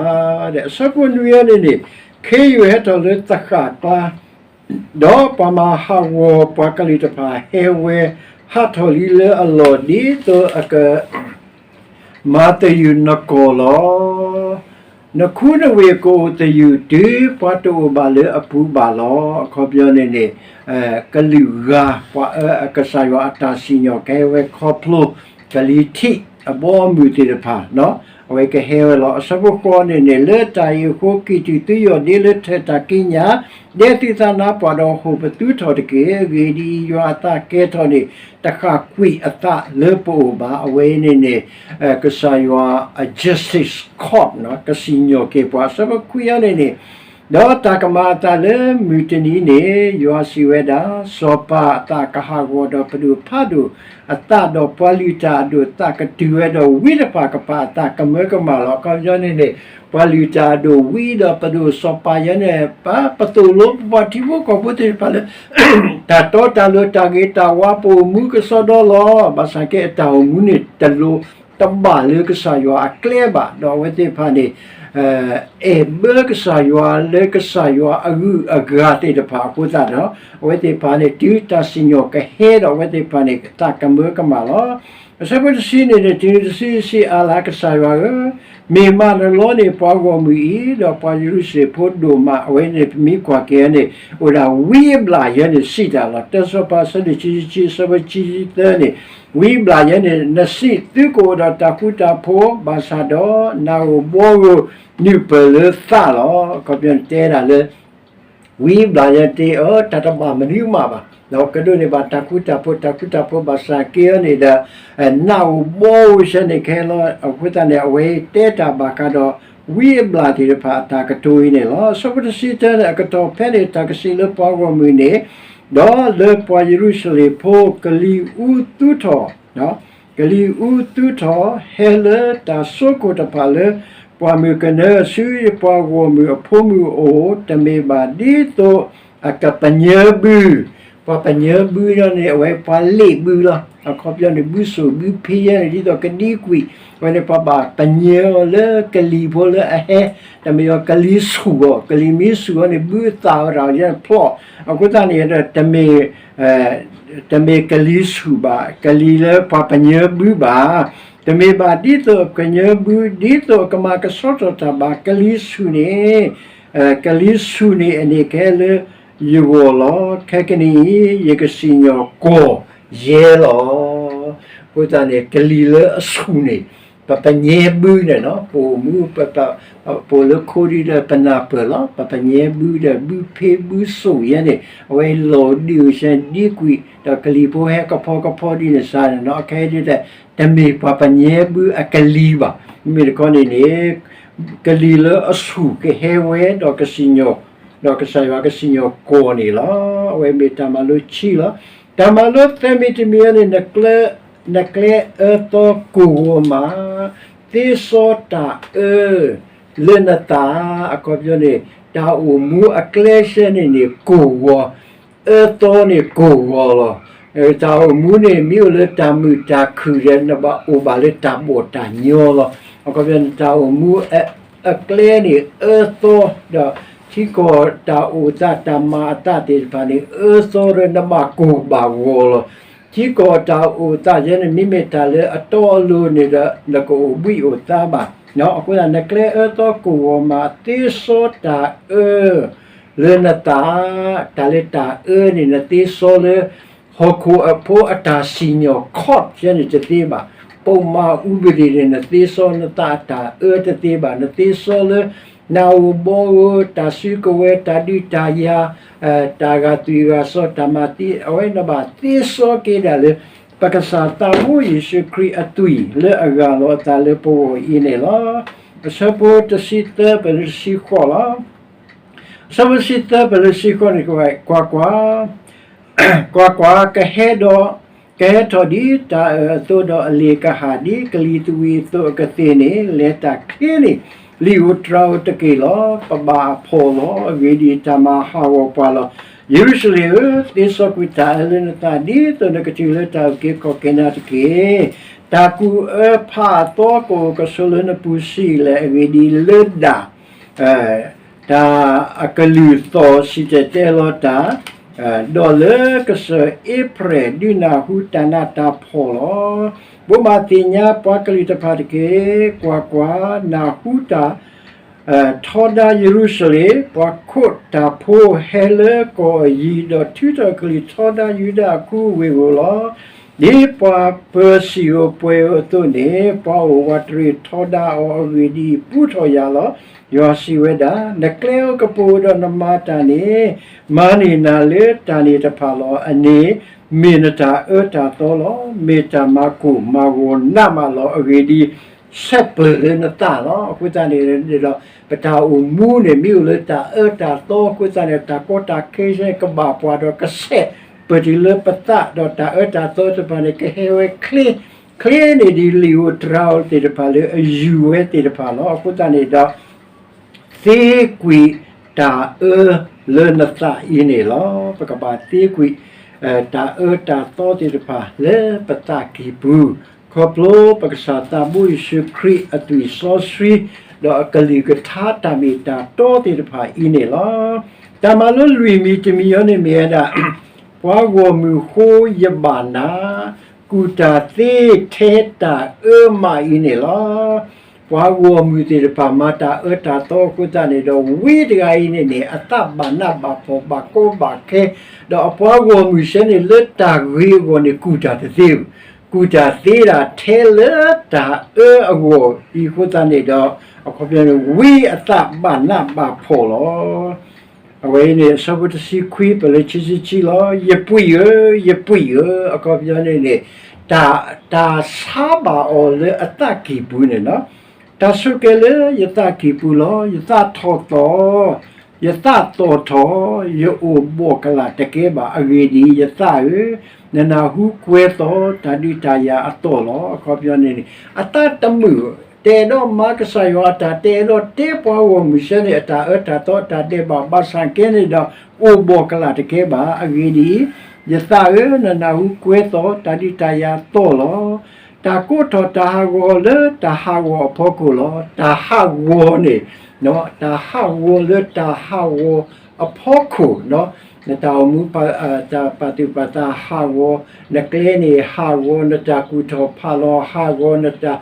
အဆၢဖိနွံအံၤန့ၣ်န့ၣ်, ခ့ယုၢ်ဟဲထီၣ်လၢသဃၣ်ကျါ, ဒီးပှၤမၤဟးဂီၤပှၤကလုာ်တဖၣ်ဟဲဝဲ, ဟးထီၣ်လံလၢအလီၢ်ဒ်သိးအက မၤသယုၢ်နကီၢ်လီၤ. နခူနဝ့ၢ်ကအိၣ်သယုၢ်တုၤပှၤတအိၣ်ဘၣ်လၢအပူၤဘၣ်လီၤ. အခီပညီန့ၣ်န့ၣ် ကလုာ်ဂၤ ပှၤအၢကစၢ်ယွၤအတၢ်စံၣ်ညီၣ်ကဟဲဝဲခီဖျိ ကလံၤထံးအဘီအမုၢ်သ့ၣ်တဖၣ် အဝဲကဟဲဝဲလီၤ. အဆၢဖိဃိးန့ၣ်န့ၣ် လၢတၢ်အံၤအဃိ ကံၢ်တူာ်သုယီၢ်ဒ့လၢထၢၣ်တၢ်ကံးညာ် ဒဲသုသးနါပှၢ်ဒီးဟိၣ်ပသူထီၣ်တက့ၢ်. အဂ့ၢ်ဒ်အံၤ, ယွၤအသးကဲထီၣ်န့ၣ် တဃၣ်ကွံာ်အသးလၢပအိၣ်ဘၣ်. အဝဲန့ၣ်န့ၣ် ကစၢ်ယွၤအ justice court ကစံၣ်ညီၣ်က့ၤပှၤ. အဆၢဖိခွံအံၤန့ၣ်န့ၣ်, ဒီးတၢ်ကမၤအသးလၢမုၢ်တနံၤန့ၣ် ယွၤစံးဝဲဒၣ်, စီၤပၤအသးကဟးဂီၤဒီးပဒိၣ်ဖးဒိၣ်အသး, ဒီးပှၤလုၢ်တၢ်အဒိၣ်အသးကတုၤဝဲဒီးဝံတဖၣ်ကပၤအသးကမၢကမၣ်လီၤ. အခီပညီန့ၣ်န့ၣ် ပှၤလုၢ်တၢ်အဒိၣ်ဝံဒီးပဒိၣ်စီၤပၤယဲန့ၣ် ပပသိၣ်လိပပှၤထံဖိကီၢ်ဖိသ့ၣ်တဖၣ်လၢ တၢ်တီတၢ်လိၤတၢ်ဂ့ၤတၢ်ဝါပအိၣ်မူကစီဒီလီၤ. ဘၣ်ဆၣ်က့အတၢ်အိၣ်မူန့ၣ်တလိၤ တဘၣ်လၢကစၢ်ယွၤအကျဲဘၣ်. ဒီးအဝဲသ့ၣ်တဖၣ်န့ၣ် အဲၣ်ဘၢကစၢ်ယွၤလၢကစၢ်ယွၤအဂုၤအဂၤသ့ၣ်တဖၣ်အဃိသတးဒီး အဝဲသ့ၣ်တဖၣ်န့ၣ် တုၤတၢ်စံၣ်ညီၣ်ကဟဲဒီးအဝဲသ့ၣ်တဖၣ်န့ၣ် သးကမၢကမၣ်လီၤ. အဆၢဖိတဆံန့ၣ်န့ၣ် တုၤနုၤတစုစံးအါလၢကစၢ်ယွၤဧၢ, မ့ၢ်မးနလီန့ၢ်ပှၤဂီၢ်မုၢ်အံၤ ဒီးပှၤယရူၤၡလ့ၣ်ဖိဒိၣ်မး. အဝဲန့ၣ်ပမ့ၢ်ကွၢ်က့ၤန့ၣ် အိၣ်ဒၣ်ဝံအဘျၣ်ယဲန့ၣ်စံးတၢ်လီၤ. တၢစီၤပၤအဆၢဒိၣ်ခံဆံခံ အဆၢဖိခံဆံသၢန့ၣ် ဝံအဘျၣ်ယဲန့ၣ် နစံးသုကအိၣ်ဒီးတၢ်ဃူတၢ်ဖိး ဘၣ်ဆၣ်ဒီး နၢ်ဧိၤဘှီဧိၤနုာ်ပၢၢ်လၢသးလီၤ. အခီပညီန့ၣ်တဲဒၣ်လၢ ဝံအဘျၣ်ယဲတ့အီၤ တၢ်တဘၣ်မနုၤမးဘၣ်. ဒီးကဒိးန့ၢ်ဘၣ်တၢ်ဃူတၢ်ဖိး တၢ်ဃူတၢ်ဖိးဘၣ်ဆၣ်က့အီၤန့ၣ်ဒီး နၢ်ဧိၤဘှီဧိၤဆၢန့ၣ်ခဲလီၤ. အဃိသတးန့ၣ် အဝဲတဲတၢ်ဘၣ်ဃးဒီး ဝံအဘျၣ်သ့ၣ်တဖၣ်အတၢ်ကတိၤအံၤန့ၣ်လီၤ. အဆၢဖိတဆံတၢန့ၣ် အကတီၢ်ဖဲန့ၣ် တၢ်ကစံးလၢပှၤဂီၢ်မုၢ်န့ၣ်, ဒီးလၢပှၤယရူၤၡလ့ၣ်ဖိ ကလံၤအူသူထီၣ်, ကလံၤအူသူထီၣ် ဟဲလၢတၢ်စိခိၣ်တဖၣ်လၢ ပှၢ်မုၢ်ကနၢ ဆူယပှၤဂီၢ်မုၢ်အဖိမုၣ်အအိၣ်, တမ့ၢ်ဘၣ်ဒ်သိးအကပညၢဘု, ပှၤပညၢဘုန့ၣ် အဝဲပှၤလ့ၣ်ဘုလီၤ. အခီပညီန့ၣ် ဘုစိၣ်ဘုဖ့ယဲန့ၣ် ဒ်သိးကဒံကွံာ်, အဝဲန့ၣ်ပှၤဘၣ်ပညၢအီၤလၢကလံၤဖိလၢအဟဲ, တမ့ၢ်အီၤကလံၤဆူၣ်အီၤ, ကလံၤမ့ၢ်ဆူၣ်အီၤန့ၣ် ဘုအသၣ်ဝဲဒၣ်ယဲဖျီၣ်, အဃိသတးန့ၣ်ဒီး တမ့ၢ်ကလံၤဆူၣ်ဘၣ်, ကလံၤလၢပှၤပညၢဘုဘၣ်. တမ့ၢ်ဘၣ်ဒ်သိးအကပညၢဘု, ဒ်သိးအကမၤကဆှီထီၣ်တၢ်ဘၣ်, ကလံၤဆူၣ်န့ၣ်, ကလံၤဆူၣ်န့ၣ်အန့ၣ်ကဟဲလၢယဂီၢ်လီၤ. ခဲကနံၣ်အံၤ ယကစံၣ်ညီၣ်ကွီၢ်ယဲလီၤ. အဃိသတးန့ၣ် ကလံၤလၢအဆူၣ်န့ၣ် ပပညဲဘုန့ၣ်လီၤ. ပအိၣ်မူ ပအိၣ်လၢခိဒံးဒီးပနၢ်ပၢၢ်လီၤ. ပပညဲဘုဒီး ဘုဖ့ဘုစိၣ်ယဲန့ၣ် အဝဲလီၤဒုးစဲဒံကွံာ် ဒီးကလံၤဖိဟဲကဖီကဖီဒ်န့ၣ်စ့ၢ်န့ၣ်လီၤ. ခဲအံၤဒ်လဲၣ်, တမ့ၢ်ပှၤပညဲဘုအကလံၤဘၣ်. မ့မ့ၢ်တခီန့ၣ်န့ၣ် ကလံၤလၢအဆူၣ်ကဟဲဝဲဒီးကစံၣ်ညီၣ်, ဒီးကစၢ်ယွၤကစံၣ်ညီၣ်ကွီၢ်န့ၣ်လီၤ. အဝဲမ့ၢ်တၢ်မၤလိခံလီၤ. တၢ်မၤလိသၢမံၤတမံၤအံၤန့ၣ် နကျဲအၢသီကိၢ်ဂီၤမး, သ့စီတၢ်အၢ လၢနသး, အခီပညီန့ၣ် တၢ်အိၣ်မူအကျဲစဲန့ၣ်န့ၣ် ကိၢ်ဂီၤ, အၢသီန့ၣ်ကိၢ်ဂီၤလီၤ. တၢ်အိၣ်မူန့ၣ် မ့ၢ်အိၣ်လၢတၢ်မုာ်တၢ်ခုၣ်ဒီး နဘၣ်အိၣ်ဘၣ်လၢတၢ်ဘီၣ်တၢ်ညီလီၤ. အခီပညီန့ၣ် တၢ်အိၣ်မူအကျဲန့ၣ် အၢသီ, ဒီးထံကီၢ်တၢ်အိၣ်သး တၢ်မၤအသးသ့ၣ်တဖၣ်န့ၣ် အၢသီဒီး နဘၣ်ကိၢ်ဘၣ်ဂီၤလီၤ. ထံကီၢ်တၢ်အိၣ်သးယဲန့ၣ် မ့မ့ၢ်တၢ်လၢအတီအလိၤန့ၣ်ဒီး နကအိၣ်ဘှံးအိၣ်သါဘၣ်. အဃိသတး နကျဲအၢသီကိၢ်ဂီၤမး, သ့စီတၢ်အၢ လၢနသး, တၢ်လၢတၢ်အၢန့ၣ် နသ့စီလၢ ဟီၣ်ခိၣ်အဖိအတၢ်စံၣ်ညီၣ် court ယဲန့ၣ်တသ့ဘၣ်. ပုဒ်မဥပဒေန့ၣ် နသ့စီနသးအတၢ်အၢတသ့ဘၣ်. နသ့စီလၢ နၢ်ဧိၤဘီဧိၤ တၢ်စုကဝဲၤ တၢ်ဒုးတၢ်ယၤ တၢ်ဂာ်သွံၣ်ဂာ်စီၤ တၢ်မၤသံ အဝဲနဘၣ်သ့စီက့ၤဒၣ်လၢ ပကစၢ်သးဘိယ့ၣ်ၡူးခရံာ်အသွံၣ်လၢအဂၢ်လီၤအသးလၢပဂီၢ်အံၤန့ၣ်လီၤ. အဆၢဖိတဆံသၢပလၢတဆံဃိးလီၤ. အဆၢဖိတဆံသၢပလၢတဆံဃိးန့ၣ် ကွၢ်ကွၢ်, ကွၢ်ကွၢ်, ကဟဲဒီး ကဟဲထီၣ်ဒ်တၢ်အၢၣ်အသိးဒီး အလ့ၣ်ကဟၣ်ဒ်ကလံၤသဝံၤအသိးအကသ့ၣ်န့ၣ် လဲၤတၢ်ချ့န့ၣ် လံာ်ဧိၤတြၤဧိၤတက့ၢ်လီၤ. ပဘၣ်အဖှီၣ်လီၤ. အဂ့ၢ်ဒ်အံၤ, တၢ်မၤဟးဂီၤပှၤလီၤ. ယရူၤၡလ့ၣ်ဧၢ, သ့စီကွံာ်တၢ်အၢလၢနသး ဒ်သိးနကတုၤလၢတၢ်အုၣ်က့ၤခီၣ်က့ၤနၤတက့ၢ်. တၢ်ကူၣ်အၢဖးအသီကအိၣ်ကဆိးလၢနပူၤဆံးလဲၣ်. အဂ့ၢ်ဒ်အံၤ, လၢဒၣ် တၢ်အကလုၢ်သီၣ်စံၣ်တဲၤတဲလီၤတၢ်, ဒီးလၢကစၢၢ်အ့ဖြဲၣ်ဒုးနၢ်ဟူတၢ်နးတၢ်ဖှီၣ်လီၤ. ဘိးဘၣ်သ့ၣ်ညါပှၤကလုာ်တဖၣ်တက့ၢ်. ကွၢ်ကွၢ်, နၢ်ဟူတၢ် ထီဒါယရူၤၡလ့ၣ်, ပှၤခိးတၢ်ဖိဟဲလၢကီၢ်အယံၤ, ဒီးထုးထီၣ်ကလံၤထီဒါယူဒၤအကူအဝ့ၢ်ဧိၤလီၤ. ဒ်ပှၤပၢၤစံၣ်ဧိၤပှဲၤဧိၤအသိးန့ၣ်, ပှၤအိၣ်ဝးတရံးထီဒါအီၤ. အဂ့ၢ်ဒ်အံၤ, ပူထီၣ်ယၤလီၤ. ယွၤစံးဝဲဒၣ်, နကျဲဧိၤကပိာ်ဧိၤဒီးနမၤတၢ်န့ၣ်, မၤန့ၢ်နၤလၢတၢ်န့ၣ်တဖၣ်လီၤ. အန့ၣ်မ့ၢ်နတၢ်အၢတၢ်သီလီၤ. မ့ၢ်တၢ်မၤကိၢ်မၤဂီၤနးမးလီၤ. အဂ့ၢ်ဒ်အံၤ, ဆဲးပၢၢ်လၢနသးလီၤ. အဃိသတးန့ၣ်ဒီး ပတၢ်အိၣ်မူန့ၣ် မ့ၢ်အိၣ်လၢတၢ်အၢတၢ်သီအဃိသတးန့ၣ် တၢ်ကီတၢ်ခဲစ့ၢ်ကီး ကဘၣ်ပှၤဒီးကဆဲးပၢၢ်တုၤလၢပသး, ဒီးတၢ်အၢတၢ်သီတဖၣ်န့ၣ် ကဟဲဝဲချ့, ချ့န့ၣ်ဒ်လံာ်ဧိၤတြၤဧိၤသ့ၣ်တဖၣ်လၢအယူၤဝဲသ့ၣ်တဖၣ်လီၤ. အဃိသတးန့ၣ်ဒီး သ့ကွံာ်တၢ်အၢလၢနသးအံၤန့ၣ်လီၤ. ပကဘၣ်သ့ကွံာ် တၢ်အၢတၢ်သီသ့ၣ်တဖၣ်လၢပသးကံၢ်ပူၤ, ခီဖျိပကစၢ်သးဘိယ့ၣ်ၡူးခရံာ်အသွံၣ်စီဆှံ, ဒီးအကလုၢ်ကထါတၢ်မ့ၢ်တၢ်တီသ့ၣ်တဖၣ်အံၤန့ၣ်လီၤ. တၢ်မၤလိလွံၢ်မံၤတမံၤအံၤန့ၣ်မ့ၢ်ဝဲဒၣ် ပှၤဂီၢ်မုၢ်ဃိယဘၣ်နၤ, ကူၣ်တၢ်သ့ထဲတၢ်အၢမးအံၤန့ၣ်လီၤ. ပှၤဂီၢ်မုၢ်သ့ၣ်တဖၣ်မၤတၢ်အၢတၢ်သီအဃိသတးန့ၣ်ဒီး ဝံတဂၤအံၤန့ၣ်န့ၣ် အသးဘၣ်နးဘၣ်ဖှီၣ်ဘၣ်ကီဘၣ်ခဲ, ဒီးအပှၤဂီၢ်မုၢ်စဲန့ၣ် လၢတၢ်ဂ့ၤအဂီၢ်န့ၣ် ကူၣ်တၢ်တသ့ဘၣ်. ကူၣ်တၢ်သ့ဒၣ်ထဲလၢတၢ်အၢအဂီၢ်အံၤအဃိသတးန့ၣ်ဒီး အခီပညီန့ၣ် ဝံအသးဘၣ်နးဘၣ်ဖှီၣ်လီၤ. အဝဲအံၤန့ၣ် အဆၢဖိတဆံခွံ ပလၢခံဆံခံလီၤ. ယပှံၢ်ဧၢ, ယပှံၢ်ဧၢ, အခီပညီန့ၣ်န့ၣ် တၢ်, တၢ်ဆါဘၣ်အီၤလၢအသးကံၢ်ပူၤန့ၣ်လီၤ. တၢ်ဆိၣ်ကဲၤလၢယသးကံၢ်ပူၤလီၤ. ယသးထီၣ်သီၣ်, ယသးသီၣ်ထီၣ်, ယအိၣ်ဘှီၣ်ကလာ်တကဲဘၣ်. အဂ့ၢ်ဒ်အံၤ, ယသးဧၢ, နနၢ်ဟူကွဲၤသီၣ်တၢ်ဒုးတၢ်ယၤအသီၣ်လီၤ. အခီပညီန့ၣ်န့ၣ် အသးတမုာ်, တအဲၣ်ဒိးမၤကစၢ်ယွၤအတၢ်, တအဲၣ်ဒိးတဲပှၤဂီၢ်မုၢ်စဲန့ၣ် အတၢ်အၢတၢ်သီတၢ်ဒဲးဘး, ဘၣ်ဆၣ်ကဲန့ၣ်ဒီး အိၣ်ဘှီၣ်ကလာ်တကဲဘၣ်. အဂ့ၢ်ဒ်အံၤ, ယသးဧၢ, နနၢ်ဟူကွဲၤသီၣ်တၢ်ဒုးတၢ်ယၤသီၣ်လီၤ. တၢ်ကိးထီၣ်တၢ်ဟးဂီၤလၢတၢ်ဟးဂီၤအဖီခိၣ်လီၤ. တၢ်ဟးဂီၤန့ၣ်, တၢ်ဟးဂီၤလၢတၢ်ဟးဂီၤအဖီခိၣ်, နတၢ်အိၣ်မူ, တၢ်ပာ်သူၣ်ပာ်သးဟးဂီၤ, နကျဲန့ၣ်ဟးဂီၤ, နတၢ်ကူၣ်ထီၣ်ဖးလီၤဟးဂီၤ, နတၢ်,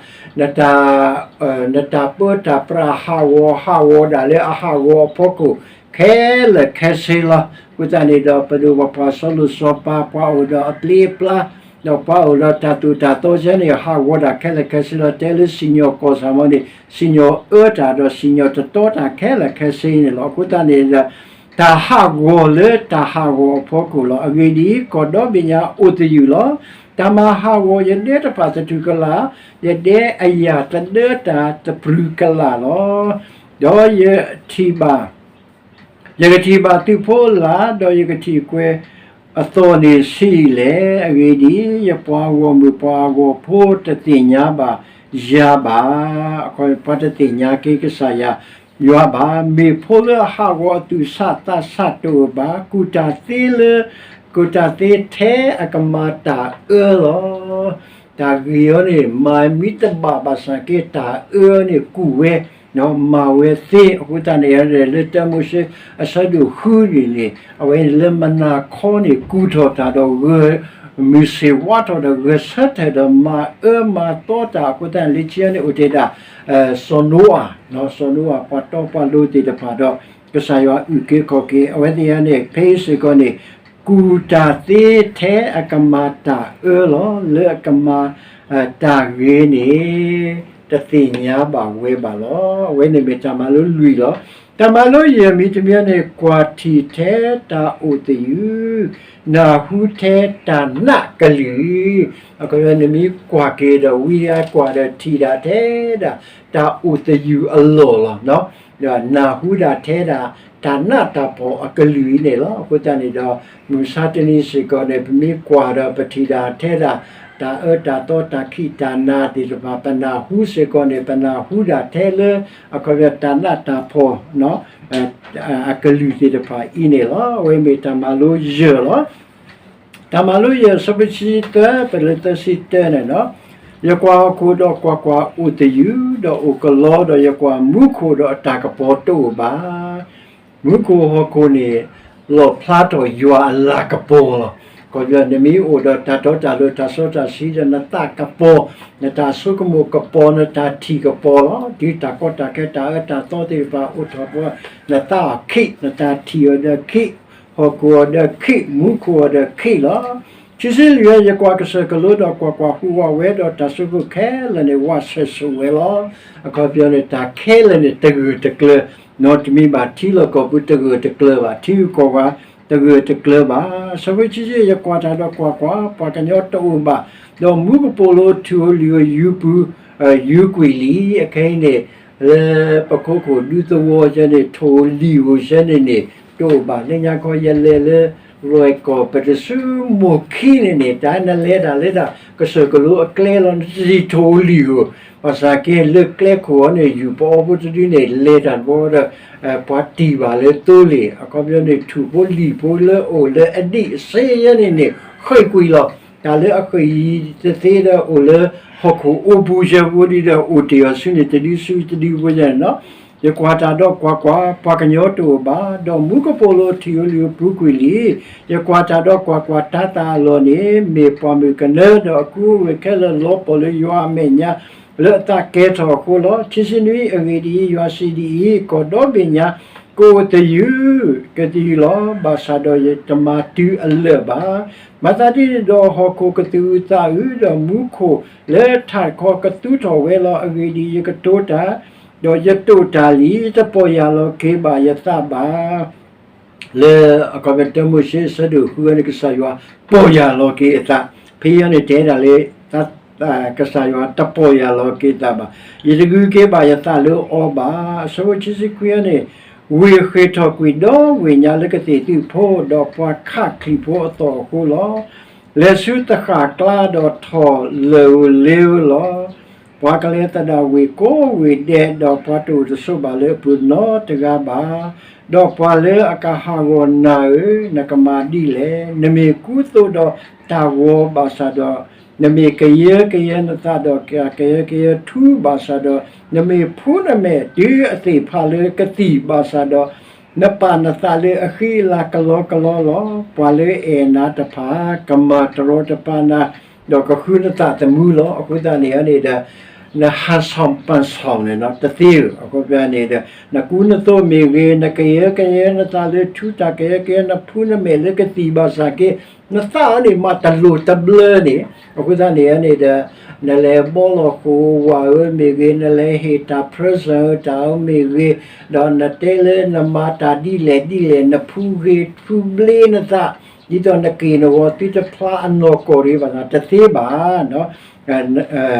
နတၢ်ပၢတၢ်ပြးဟးဂီၤ, ဟးဂီၤဒၣ်လၢအဟးဂီၤအဖီခိၣ် ခဲလၢာ်ခဲဆ့လီၤ. အဃိသတးန့ၣ်ဒီး ပဒိၣ်ပပှၢ်စီၤလိၣ်စီၤပၤ ပှၤအိၣ်ဒီးအပျံၤအပျါ, ဒီးပှၤအိၣ်ဒီးတၢ်သိၣ်တၢ်သီစဲန့ၣ် ဟးဂီၤဒၣ်ခဲလၢာ်ခဲဆ့လီၤ. တဲလၢစံၣ်ညီၣ်ကွီၢ်စၢ်မီၤန့ၣ် စံၣ်ညီၣ်အၢတၢ်ဒီးစံၣ်ညီၣ်တတီတၢ်ခဲလၢာ်ခဲဆ့န့ၣ်လီၤ. အဃိသတးန့ၣ်ဒီး တၢ်ဟးဂီၤလၢတၢ်ဟးဂီၤအဖီခိၣ်လီၤ. အဂ့ၢ်ဒ်အံၤ, ကီၢ်ဒီဘ့ၣ်ညါအိၣ်သယုၢ်လီၤ. တၢ်မၤဟးဂီၤယဒဲတဖၣ်သထူၣ်ကလာ်, ယဒဲအယၢ်သဒၢတၢ်သပျုၢ်ကလာ်လီၤ. ဒီးယထံၣ်ဘၣ် ယကထံၣ်ဘၣ်သုးဖိအလၣ်, ဒီးယကထံၣ်ကွဲၤအသီၣ်န့ၣ်ဆံးလဲၣ်. အဂ့ၢ်ဒ်အံၤ, ယပှၤဂီၢ်မုၢ်ပှၤဂီၢ်ဖိတသ့ၣ်ညါဘၣ်ယၤဘၣ်. ပှၤတသ့ၣ်ညါက့ၤကစၢ်ယွၤဘၣ်. မ့ၢ်ဖိလၢအဟးဂီၤအသူၣ်ဆးသးဆးတအိၣ်ဘၣ်. ကူၣ်တၢ်သ့လၢ, ကူၣ်တၢ်သ့ထဲအကမၤတၢ်အၢလီၤ. တၢ်ဂ့ၤအီၤန့ၣ် မၤမံတဘၣ်ဘၣ်ဆၣ်က့ တၢ်အၢန့ၣ်ကူၣ်ဝဲ မၤဝဲသ့. အဃိသတးန့ၣ် လၢတၢမိၤၡ့အဆၢဒိၣ်ဃုန့ၣ်န့ၣ် အဝဲန့ၣ်လၢမနၤခီန့ၣ် ကူၣ်ထီၣ်တၢ်ဒီးဂၢၢ်မုၢ်ဆ့ၣ်ဝါထီၣ်ဒီးဂဲၤဆၢထၢၣ်ဒီးမၤအၢမၤသီတၢ်. အဃိသတးန့ၣ် လၢခံန့ၣ်အိၣ်တ့ၢ်ဒၣ် စီၤနိအၤ, စီၤနိအၤပှၤတီပှၤလိၤသ့ၣ်တဖၣ်ဒီး ကစၢ်ယွၤအုၣ်က့ၤခီၣ်က့ၤ အဝဲသ့ၣ်ညါန့ၣ် ဖဲအံၤစ့ၢ်ကီးန့ၣ် ကူၣ်တၢ်သ့ထဲအကမၤတၢ်အၢလီၤ. လၢအကမၤတၢ်ဂ့ၤန့ၣ် တသ့ၣ်ညါဘၣ်ဝဲဘၣ်လီၤ. အဝဲန့ၣ်မ့ၢ်တၢ်မၤလိလွံၢ်လီၤ. တၢ်မၤလိယဲၢ်မံၤတမံၤန့ၣ် ကွၢ်ထံၣ်ထဲတၢ်အိၣ်သယုၢ်, နၢ်ဟူထဲတၢ်နးကလုၢ်. အခီပညီ နမ့ၢ်ကွၢ်က့ၤဒီး ဝံသးစူၤကွၢ်ဒီးထံၣ်ဒၣ်ထဲဒၣ် တၢ်အိၣ်သယုၢ်အလီၢ်လီၤ. ဒီးနၢ်ဟူဒၣ်ထဲဒၣ် တၢ်နးတၢ်ဖှီၣ်အကလုၢ်အံၤန့ၣ်လီၤ. အဃိသတးန့ၣ်ဒီး မုၢ်မဆါတနံၤစ့ၢ်ကီးန့ၣ် ပမ့ၢ်ကွၢ်ဒီးပထံၣ်ဒၣ်ထဲဒၣ် တၢ်အၢတၢ်သီတၢ်ခံးတၢ်နၤသ့ၣ်တဖၣ် ပနၢ်ဟူစ့ၢ်ကီးန့ၣ် ပနၢ်ဟူဒၣ်ထဲလၢ အခီပညီ တၢ်နးတၢ်ဖှီၣ် အကလုၢ်သ့ၣ်တဖၣ်အံၤန့ၣ်လီၤ. အဝဲမ့ၢ်တၢ်မၤလိယဲၢ်လီၤ. တၢ်မၤလိယဲၢ် အဆၢဖိဆံသၢ ပလၢသၢဆံတၢန့ၣ်ဒီး, ယကွၢ်ဟီၣ်ခိၣ်ဒီးကွၢ်ကွၢ်, အိၣ်သယုၢ်, ဒီးအိၣ်ကလီ, ဒီးယကွၢ်မူခိၣ်ဒီးအတၢ်ကပီၤတအိၣ်ဘၣ်. မူခိၣ်ဟီၣ်ခိၣ်န့ၣ် လီၣ်ဖျါထီၣ်ယွၤအလၤကပီၤလီၤ. ခီပညီနမ့ၢ်အိၣ်ဒီးတၢ်တီတၢ်လိၤ တၢ်စီတၢ်ဆှံဒီးနသးကပီၤ, နတၢ်ဆိကမိၣ်ကပီၤ, နတၢ်ထံၣ်ကပီၤလီၤ. တုၤတၢ်ကီတၢ်ခဲတၢ်အၢတၢ်သီသ့ၣ်တဖၣ်အိၣ်ထီၣ်ပှၤ, နသးအီၤခံး, နတၢ်ထံၣ်အီၤဒီးခံး, ဟီၣ်ခိၣ်အီၤဒီးခံး, မူခိၣ်အီၤဒီးခံးလီၤ. ခံဆံလွံၢ် ယကွၢ်ကစၢၢ်ကလိဒီးကွၢ်ကွၢ်, ဟူးဝးဝဲဒီးတၢ်စုဖိခဲလၢာ်န့ၣ် ဝးဆဲးဆိးဝဲလီၤ. အခီပညီန့ၣ် တၢ်ခဲလၢာ်န့ၣ် တဂၢၢ်တကျၢၤ, နီတမံၤဘၣ် ထံလီၢ်ကီၢ်ပူၤတဂၢၢ်တကျၢၤဘၣ်, ထံဂုၤကီၢ်ဂၤတဂၢၢ်တကျၢၤဘၣ်. အဆၢဖိခံဆံယဲၢ် ယကွၢ်တၢ်ဒီးကွၢ်ကွၢ်, ပှၤကညီတအိၣ်ဘၣ်, ဒီးမူကပိာ်လိၤထူၣ်ဧိၤလံၣ်ဧိၤ ယူၤပူၤ, ယူၤကွံာ်လံ. အခဲအံၤန့ၣ် လၢပခိခိၣ်ဒူသဝီယဲန့ၣ် ထိၣ်ဧိၤလံၣ်ဧိၤယဲန့ၣ်န့ၣ် တအိၣ်ဘၣ်. လၢညါခီယလဲၤလၢ လွဲၢ်ကီၢ် ပတစုမိၢ်ခံန့ၣ်န့ၣ် တၢ်နလဲၤတၢ်လၢတၢ်ကစၢၢ်ကလိအကျဲလီၤ, နတထံၣ်ထိၣ်ဧိၤလံၣ်ဧိၤ, ဘၣ်ဆၣ်က့လၢကျဲခိၣ်အီၤန့ၣ် ယူၤပအီဖိတဒုန့ၣ် လဲၤတၢ်တဘျီဒီး ပှၤတံၢ်ဘၣ်လၢသိလ့ၣ်, အခီပညီန့ၣ် ထူၣ်ဖိလံၣ်ဖိလၢအိၣ်လၢအဒံးအစ့ယဲန့ၣ်န့ၣ် ဃ့ၢ်ကွံာ်လီၤ. တၢ်လၢအဃ့ၢ်အံၤတသ့ဒီးအိၣ်လၢဟီၣ်ခိၣ်အိပူၤယဲဖိဒံးဒီး အိၣ်တ့ၢ်အီၤဆူန့ၣ် တဒုဆူတဒုဖိယဲန့ၣ်လီၤ. ယကွၢ်တၢ်ဒီးကွၢ်ကွၢ်, ပှၤကညီတအိၣ်ဘၣ်, ဒီးမူကပိာ်လိၤထံၣ်ဧိၤလံၣ်ဧိၤပူၤကွံာ်လံ. ယကွၢ်တၢ်ဒီးကွၢ်ကွၢ်, တၤသၣ်အလီၢ်န့ၣ် မ့ၢ်ပှၢ်မုၢ်ကနၢဒီးအကူအဂ့ၢ်ခဲလၢာ်လီၤပှီၢ်လၢယွၤအမဲာ်ညါ လၢအသးကဲထီၣ်အဃိလီၤ. ခံဆံနွံ, အဂ့ၢ်ဒ်အံၤ, ယွၤစံးဒ်အံၤ, ကီၢ်ဒီဘ့ၣ်ညါ ကအိၣ်သယုၢ်, ကသယုၢ်လီၤ, ဘၣ်ဆၣ်ဒီးယတမၤတုၤအလၢာ်ဘၣ်. မၤသးဒ်န့ၣ်ဒီးဟီၣ်ခိၣ်ကသူၣ်အုးသးအုး, ဒီးမူခိၣ်လၢထးတခီကသူထီၣ်ဝဲလီၤ. အဂ့ၢ်ဒ်အံၤ, ယကတိၤတၢ်, ဒီးယတိာ်တၢ်လံ, တပီၢ်ယၢ်လီၤက့ၤဘၣ်ယသးဘၣ်. လၢ အခီပညီ တၢမိၤၡ့အဆၢဒိၣ်ဃုန့ၣ် ကစၢ်ယွၤပီၢ်ယၢ်လီၤက့ၤအသး, ဖဲအံၤန့ၣ်တဲဒၣ်လၢ သး ကစၢ်ယွၤတပီၢ်ယၢ်လီၤက့ၤသးဘၣ်. ယတဂုာ်က့ၤဘၣ်ယသးလၢအီၤဘၣ်. အဆၢဖိခံဆံခွံန့ၣ်, ဝ့ၢ်ဃ့ၢ်ထီၣ်ကွံာ်ဒီးဝ့ၢ်ညါလၢကသ့ၣ်သုးဖိ, ဒီးပှၤခးချံၣ်ဖိအသီၣ်အဃိလီၤ. လဲၤဆူသဃၣ်ကျါဒီးထီၣ်လၢၢ်ဧိၤလ့ဧိၤလီၤ. ပှၤကလဲၤသဒၣ်ဝ့ၢ်ကိးဝ့ၢ်ဒဲး, ဒီးပှၤတအိၣ်တဆိးဘၣ်လၢအပူၤနီတဂၤဘၣ်. ဒီးပှၤလၢအကဟးဂီၤနၤဧၢ, နကမၤဒ်လဲၣ်. နမ့ၢ်ကူသိးဒီးတၢ်ဂီၤဘၣ်ဆၣ်ဒီး, နမ့ၢ်ကယၢကယဲနသးဒီးကယၢကယဲထူဘၣ်ဆၣ်ဒီး, နမ့ၢ်ဖှူနမဲာ်တုၤအသ့ၣ်ဖးလၢကသံၣ်ဘၣ်ဆၣ်ဒီး, နပာ်နသးလၢအဃံအလၤကလီကလီလီၤ. ပှၤလၢအဲၣ်နၤတဖၣ် ကမၤတရီတပါနၤ, ဒီးကဃုနသးသမူလီၤ. အဃိသတးန့ၣ်န့ၣ်ဒီး နဟးဆူၣ်ပၢၢ်ဆူၣ်န့ၣ် တသ့ဧၢ. အဃိသတးန့ၣ်ဒီး နကူနသိးမ့ၢ်ဂ့ၤ, နကယၢကယဲနသးလၢထူတၢ်ကယၢကယဲ, နဖှူနမဲာ်လၢကသံၣ်ဘၣ်ဆၣ်က့, နသးန့ၣ်မၤတလိၤတဘျၢန့ၣ်, အဃိသတးန့ၣ်န့ၣ်ဒီး နလဲၤဘီလီၤဃိာ်ဝၤဧိၤမ့ၢ်ဂ့ၤ, နလဲၤဟ့ၣ်တၢ် present ဧိၤတၢ်ဧိၤမ့ၢ်ဂ့ၤ, ဒီးနတဲလၢနမၤတၢ်ဒ်လဲၣ်ဒ်လဲၣ်, နဖှူဂ့ၤဖှူဘျ့နသး, ဒ်သိးနက့ၢ်နဂီၤသုတဖျါအနီၢ်ကီၢ်ဒံးဘၣ်သး တသ့ဘၣ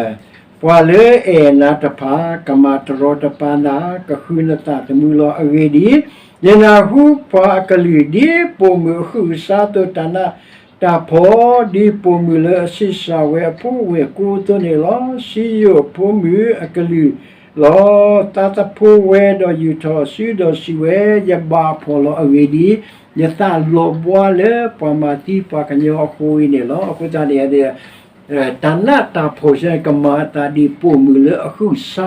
်. ပှၤလၢအဲၣ်နၤတဖၣ် ကမၤတရီတပါနၤ, ကဃုနသးသမူလီၤ. အဂ့ၢ်ဒ်အံၤ, ယနၢ်ဟူပှၤအကလုၢ် ဒ်ပိာ်မုၣ်အဃုၣ်အဆါအသိး, တၢ်နးတၢ်ဖှီၣ် ဒ်ပိာ်မုၣ်လၢအဆံးစၢ်ဝဲအဖိဝဲၢ်ကိးအသိးန့ၣ်လီၤ. စံယိၣ်အဖိမုၣ်အကလုၢ်လီၤ. သးသဖှိဝဲဒီးယူာ်ထီၣ်အစုဒီးစံးဝဲ, ယဘၣ်အဖှီၣ်လီၤ. အဂ့ၢ်ဒ်အံၤ, ယသးလီၤဘှါလၢပှၤမၤသံပှၤကညီအဃိအံၤန့ၣ်လီၤ. အဃိသတးန့ၣ် တၢ်နးတၢ်ဖှီၣ်ဆၢန့ၣ် ကမၤအသးဒ်ပိာ်မုၣ်လၢအဃုၣ်အဆါ,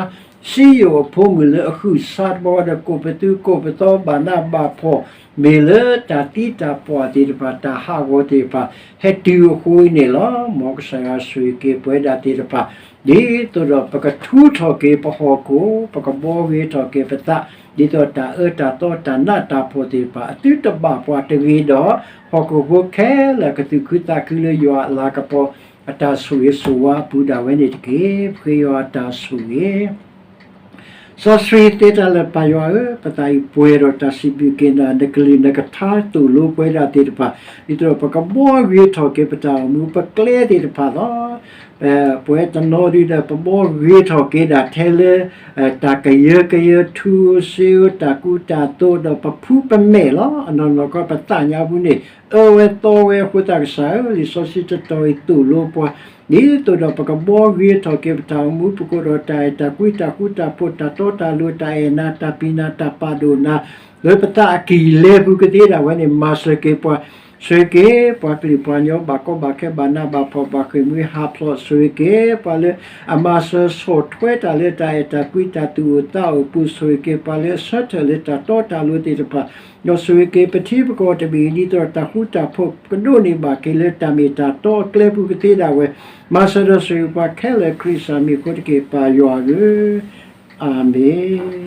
စံယိၣ်အဖိမုၣ်လၢအဃုၣ်အဆါတဘျီဒီး ကိးပသူကိးပသီ ဘၣ်နးဘၣ်ဖှီၣ် မ့ၢ်လၢတၢ်သံတၢ်ပှၢ်သ့ၣ်တဖၣ် တၢ်ဟးဂီၤသ့ၣ်တဖၣ် ဟဲတုၤအဃိအံၤန့ၣ်လီၤ. မ်ကစၢ်ယွၤဆိၣ်ဂ့ၤက့ၤပဝဲဒၣ်သ့ၣ်တဖၣ် ဒ်သိးဒီးပကထူထီၣ်က့ၤပဟီၣ်ခိၣ်, ပကဘှီဂ့ၤထီၣ်က့ၤပသး, ဒ်သိးတၢ်အၢတၢ်သီတၢ်နးတၢ်ဖှီၣ်သ့ၣ်တဖၣ် အသုတဘၣ်ပှၤတဂ့ၤဒီး ဟီၣ်ခိၣ်ဖိခဲလၢာ်ကသူၣ်ခုသးခုလၢယွၤအလၤကပီၤ အတၢ်ဆိၣ်ဂ့ၤဆိၣ်ဝါအပူၤဒၣ်ဝဲန့ၣ်တက့ၢ်. ပဃ့ယွၤအတၢ်ဆိၣ်ဂ့ၤ စီဆှံသ့တၢ်လၢပၢ်ယွၤဧၢ, ပသးအံၤပှဲၤဒီးတၢ်စံးဘျုးက့ၤနၤ, နကလုၢ်နကထါသိၣ်လိပဝဲဒၣ်သ့ၣ်တဖၣ်, ဒ်သိးဒီးပကဘှီဂ့ၤထီၣ်က့ၤပတၢ်အိၣ်မူပကျဲသ့ၣ်တဖၣ်လီၤ. ပဝဲတနီၤဒုဒီး ပဘှီဂ့ၤထီၣ်က့ၤဒၣ်ထဲလၢ တၢ်ကယၢကယၢထူဧိၤစ့ဧိၤ တၢ်ကူတၢ်သိးဒီးပဖှူပမဲာ်လီၤ. အနီၢ်နီၢ်ကီၢ်ပသးညါပူၤန့ၣ် အၢဝဲသီဝဲအဃိသတးကစၢ်ဧၢ, လံာ်စီဆှံတတီၤအံၤသိၣ်လိပှၤ ဒ်သိးဒီးပကဘှီဂ့ၤထီၣ်က့ၤပတၢ်အိၣ်မူ ပကအိၣ်ဒီးတၢ်အဲၣ်တၢ်ကွံ တၢ်ဃူတၢ်ဖိး တၢ်တီတၢ်လိၤ တၢ်အဲၣ်နၤ တၢ်ပျံၤနၤ တၢ်ပာ်ဒိၣ်နၤ လၢပသးအကံၢ်လဲပူၤကသ့ဒၣ်ဝဲန့ၣ် မၤစၢၤက့ၤပှၤ, ဆိၣ်ဂ့ၤက့ၤပှၤကလုာ်ပှၤကညီ ဘၣ်ကီဘၣ်ခဲ ဘၣ်နးဘၣ်ဖှီၣ် ဘၣ်ဃ့ၢ်မှံဟးဖျိး, ဆိၣ်ဂ့ၤက့ၤပှၤလၢအမၤစၢၤဆီၣ်ထွဲတၢ်လၢတၢ်အဲၣ်တၢ်ကွံ တၢ်သူၣ်အိၣ်သးအိၣ်ပူၤ, ဆိၣ်ဂ့ၤက့ၤပှၤလၢအဆၢထၢၣ်လၢတၢ်တီတၢ်လိၤသ့ၣ်တဖၣ် ဒီးဆိၣ်ဂ့ၤက့ၤပထံပကီၢ်တဘ့ၣ် ဒ်သိးတၢ်ဃူတၢ်ဖိး ကဒိးန့ၢ်ဘၣ်က့ၤလၢတၢ်မ့ၢ်တၢ်တီအကျဲပူၤကသ့ဒၣ်ဝဲ, မၤစၢၤဒီးဆိၣ်ဂ့ၤပှၤခဲလၢာ် ခရံာ်စၢ်မံၤအဃိတက့ၢ် ပၢ်ယွၤဧၢ, အၤမ့ၣ်.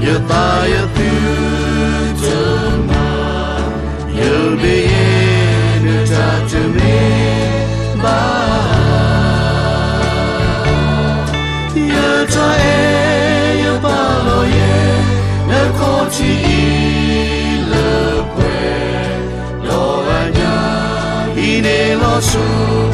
ယသးယသုတမၤ, ယဘၣ်ယဲ နတၢ်တမ့ၢ်ဘၣ် ယတၢ်အဲၣ်ယပာ်လီၤယဲ နခီၣ်ထံးအံၤလၢပှဲၤဒီးအညၣ်, ဟံးန့ၢ်လီၤဆိ